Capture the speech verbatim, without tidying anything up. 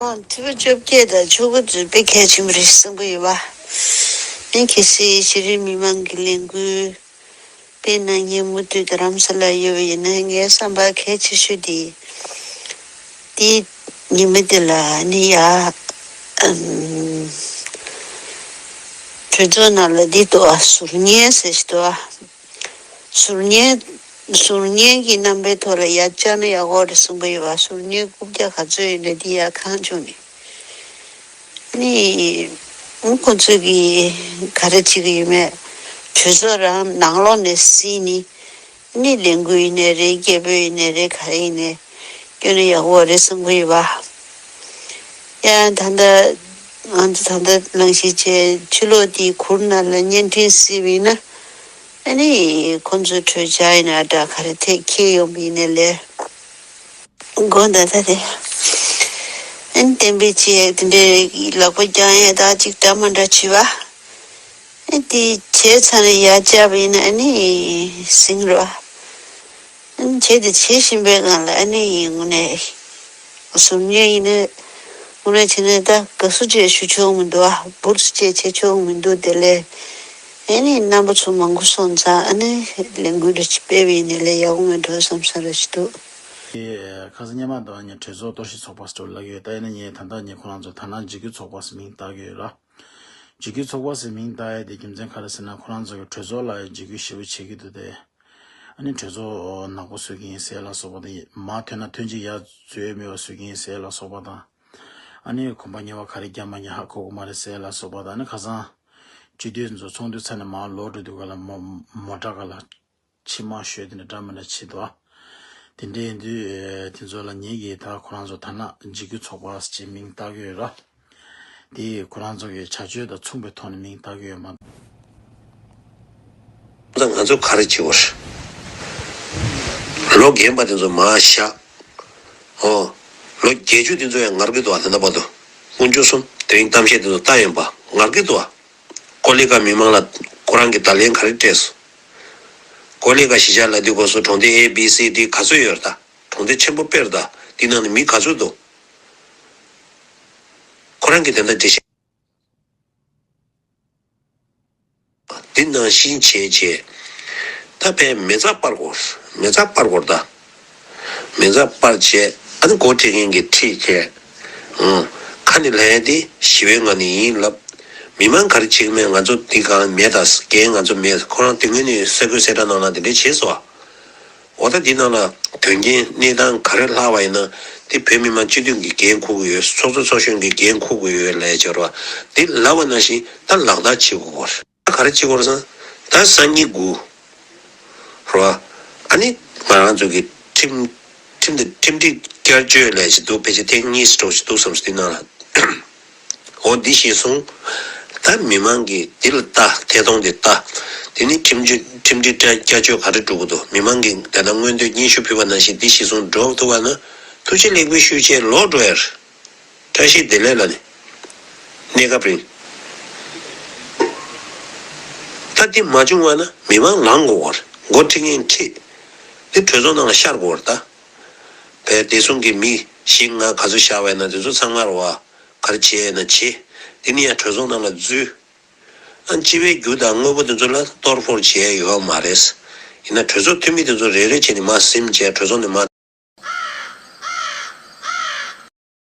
ཨོ། ཐེ་བོ་བཅོ་བརྒྱད་དང་ཆོ་ག་ཚོ་དཔེ་གལ་ཆེན་པོ་རེད་བསམ་གྱི་ཡོད་པ། ཨེ་གལ་སྲིད་གཞི་རིམ་མི་མང་གི་ལས་འགུལ་དཔེ་གནང་མཁན་མུ་མཐུད་དུ་རྡ་རམ་ས་ལར་ཡོད་པ་ཡིན་ན། ངའི་བསམ་པ་གལ་ཆེ་ཤོས་དེ། དེ་ཉི་མ་དེ་ལ་ནི་ཡ། ཨམ། གྲོས་ཚོགས་ནང་ལ་འདི་འདུག་ཨ། ཟུར་ཉན་ཟེར་ཞིག་འདུག་ཨ། ཟུར་ཉན། ཟུར་ཉན་གྱི་རྣམ་པའི་ཐོག་ལ་ཡར་བཅར་ན་ཡག་པོ་རེད་གསུངས་པ་ཡོད་པ། ཟུར་ཉན་རྐུབ་བཀྱག་ག་ཚོད་ཡོད་ན་འདི་ཡར་གང་བྱུང་ནས། ནི། ཁོ་ཚོས་གི་ག་རེ་བྱེད་ཀྱི་ཡོད་མེད། གྲོས་ཚོགས་རང་ནང་ལོགས་ནས་གཟིགས་ནི། ནི་ལས་འགུལ་ཡིན་ནའི་རེད། སྐད་འབོད་ཡིན་ནའི་རེད། ག་རེ་ཡིན་ནའི་སྐྱོན་ནི་ཡག་པོ་རེད་བསམ་གྱི་ཡོད་པ། ཡང་ད་ལྟ་ང་ཚོ་ད་ལྟ་གླེང་གཞི་བྱས་ཕྱི་ལོགས་དེའི་གུར་ནང་ལ་བརྙན་འཕྲིན་གཟིགས་པ་ཡིན་ན། ཨ་ནི་ཁོ་ཚོའི་གྲོས་འཆར་ཡིན་ན་འདྲ་ག་རེ་ཐད་འཁྱེར་ཡོང་བ་ཡིན་ནའི་ལས། དགོངས་དག་ད་དེ། ཨན་གཏན་འབེབས་བྱས་དེ་འདྲའི་ལག་པ་བརྐྱང་ཡས་ད་ཅིག་འདྲ་མ་འདྲ་བྱེད་པ། ཨན་དེ་བྱས་ཚར་ནས་ཡར་བཅར་བ་ཡིན་ན་ཨ་ནི་ཟིང་རོ། ཨན་བྱས་དེ་བྱེད་བཞིན་པའི་སྒང་ལ་ཨ་ནི་དངོས་གནས་ཟུར་ཉན་ཡིན་ན་དངོས་གནས་བྱས་ན་ད་དགའ་བསུ་བཅས་ཞུ་ཆོག་མི་འདུག་ཨ། འབུར་བཅས་བྱེད་ཆོག་མི་འདུག་དེ་ལས་ཨ་ནི་རྣམ་པ་ཚོ་མང་པོ་སོང་ཙང་ཨ་ནི་ལས་འགུལ་འདྲ་ཅིག་སྤེལ་བ་ཡིན་ན་ལས་ཡག་པོ་མེད་འགྲོ་བསམ་ས་ར་ཅིག་འདུག་ཁ་སང་སྔོན་མ་དང་ངས་གྲོས་ཚོགས་གཏོར་བཤིག་ཚོགས་པ་ཟེར་ལབ་ཡོད། ད་ཡིན་ན་ངས་ད་ལྟ་ངས་ཁོ་རང་ཚོ་ཐ་ན་འཇིགས་སྐུལ་ཚོགས་པ་ཟེར་མིང་བཏགས་ཀྱི་ཡོད་ལ། འཇིགས་སྐུལ་ཚོགས་པ་ཟེར་མིང་བཏགས་ཡས་དེ་རྒྱུ་མཚན་ག་རེ་ཟེར་ན། ཁོ་རང་ཚོ་གི་གྲོས་ཚོགས་ལ་ཡང་འཇིགས་སྐུལ་ཞེ་པོ་བྱེད་ཀྱི་འདུག་སྟེ། ཨ་ནི་གྲོས་ཚོགས་ནག་པོ་བཟོ་གི་ཡིན་ཟེར་ལ་སོགས་པ་དང་། མར་ཐོན་ན་ཐོན་ཅིག་ཡར་འཛུལ་ཡས་མེད་པ་བཟོ་གི་ཡིན་ཟེར་ལ་སོགས་པ་དང་། ཨ་ནི་གོམ་པ་ཉེ་བ་ག་རེ་རྒྱབ་མ་རྒྱབ་ཧ་གོ་གི་མ་རེད་ཟེར་ལ་སོགས་པ་དང་། ཨ་ནི་ཁ་སང་སྤྱི་འཐུས་ཚོ་ཚོགས་འདུ་ཚར་ནས་མར་ལོག་འགྲོ་དུས་ག་ལ་མོ་མོ་ཊ་ག་ལ། ཕྱི་མ་ཤོད་དེ་འདྲ་འདྲ་མི་འདྲ་བྱེད་དོ། དེ་འདྲ་ཡིན་དུས་དེ་ཚོ་ལ་ངེད་ཀྱིས་ད་ཁོ་རང་ཚོ་ཐ་ན་འཇིགས་སྐུལ་ཚོགས་པ་ཅེས་མིང་བཏགས་ཀྱི་ཡོད་ར། དེ་ཁོ་རང་ཚོ་གི་བྱ་སྤྱོད་དང་མཚུངས་པའི་ཐོག་ནས་མིང་བཏགས་ཀྱི་ཡོད་མ་གཏོགས། ད་ང་ཚོ་ག་རེ་བྱེད་དགོས་རེད། ལོ་རྒན་པ་དེ་ཚོ་མར་བཞག་ཨོ། ལོ་བརྒྱད་ཅུ་དེ་ཚོ་ཡང་ངར་གི་འདུག་བ། ད་ལྟ་བར་དུ་དཀོན་མཆོག་གསུམ་དེ་རིང་གཏམ་བཤད་དེ་ཚོ་ལྟ་ཡིན་པ་ངར་གི་འདུག་བ། ཀོ་ལི་ག་མི་མང་ལ་ཁོ་རང་གིས་བརྡ་ལན་ག་རེ་སྤྲད་སོང་། ཀོ་ལི་ག་གཞིས་ཆགས་ལ་དུས་སྐབས་སུ་གྲོང་སྡེ་A B C D ག་ཚོད་ཡོད་རེད་ད། གྲོང་སྡེ་ཆེན་པོ་དཔེ་རེད་ད། དེ་ནང་ནས་མི་ག་ཚོད་འདུག་ཁོ་རང་གིས་དེ་འདྲ་འགྲེལ་བཤད། འདི་ནང་བཞིན་བྱས་བྱས། ད་ཕན་མེ་བཙའ་སྤར་དགོས། མེ་བཙའ་སྤར་དགོས་ད། མེ་བཙའ་སྤར་བྱས། ཨ་ནི་འགོ་ཁྲིད་མཁན་གྱིས་ཁྲིད་བྱས། ཨང་། ཁ་ནས་ལན་དེ་ཞི་བའི་ངང་ནས་ཡིན་ལབ། མི་མང་ག་རེ་བྱེད་ཀྱི་མེད། ང་ཚོ་འདི་གང་མེད་ད། འགན་ང་ཚོ་མེད། ཁོ་རང་དེ་སྔོན་ནས་གསར་འགོད་གསལ་བསྒྲགས་ནང་ལ་དེ་འདྲས་བྱས་སོང་། འོ་ད་འདི་ནང་ལ་དོན་རྐྱེན་གནས་སྟངས་ག་རེ་ལྷག་པ་ཡིན་ན། དེ་བོད་མི་མང་སྤྱི་འཐུས་ཀྱི་འགན་འཁུར་གྱི་ཡོད། ཚོགས་གཙོ་ཚོགས་གཞོན་གྱི་འགན་འཁུར་གྱི་ཡོད་ལབ་བྱས་རོགས། དེ་ལབ་པ་ནང་བཞིན་ད་ལག་བསྟར་བྱེད་དགོས་པ་རེད། ད་ག་རེ་བྱེད་དགོས་རེད་ཟེར་ན། ད་སང་ཉིན་དགུ་རོ། ཨ་ནི་ང་རང་ཚོ་གི་ཁྲིམས་ཁྲིམས་དང་ཁྲིམས་སྒྲིག་བསྐྱར་བཅོས་ལབ་བྱས་འདུག་ཕལ་ཆེར་ཐེངས་གཉིས་སུ་འགྲོ་བཞིན་འདུག་བསམ་སོང་། དེ་ནང་ལ། འོ་འདི་ཤེས་སོང་། ད་མི་མང་གིས་འདི་ལ་ལྟ། ཐད་གཏོང་འདི་ལྟ། དེ་ནི་ཁྲིམས་གཅོད་ཁྲིམས་སྒྲིག་བསྐྱར་བཅོས་ག་རེ་འགྲོ་གི་འདུག་མི་མང་གིས་ད་ལྟ་མངོན་འདོད་སྙན་ཞུ་ཕུལ་བ་ནང་བཞིན་འདི་ཤེས་སོང་འགྲོ་ཐུབ་པ་ན། ཐུགས་རྗེ་ལེགས་འབུལ་ཞུ་བྱས་ལོག་འགྲོ་ཡ་རེད། བཀྲ་ཤིས་བདེ་ལེགས་ལ་ནི། གནས་སྐབས་རིང་། ད་འདི་མ་བྱུང་བ་ན་མི་མང་ལངས་དགོས་པ་རེད། འགོ་ཁྲིད་མཁན་ཁྲིད། འདི་གྲོས་ཚོགས་ནང་ལ་ཤར་དགོས་པ་རེད་ད། བས་བདེ་སྲུང་གི་མི་བཞི་ལྔ་ག་ཚོད་བཞག་པ་ཡིན་ན་དེ་ཚོ་ཚང་མ་རེད་བ། ག་རེ་བྱས་ཡིན་ན་བྱེད། དེ་ནི་ཡང་གྲོས་ཚོགས་ནང་ལ་འཛུལ། ཨ་སྤྱི་པའི་རྒྱུ་དང་དངོས་པོ་དེ་ཚོ་ལ་གཏོར་ཕོར་བྱས་ཡོད་མ་རེད། ཡིན་ན་གྲོས་ཚོགས་འཐུས་མི་དེ་ཚོ་རེ་རེ་བྱས་ནས་མར་ཟིན་བྱས་གྲོས་ཚོགས་ནས་མར་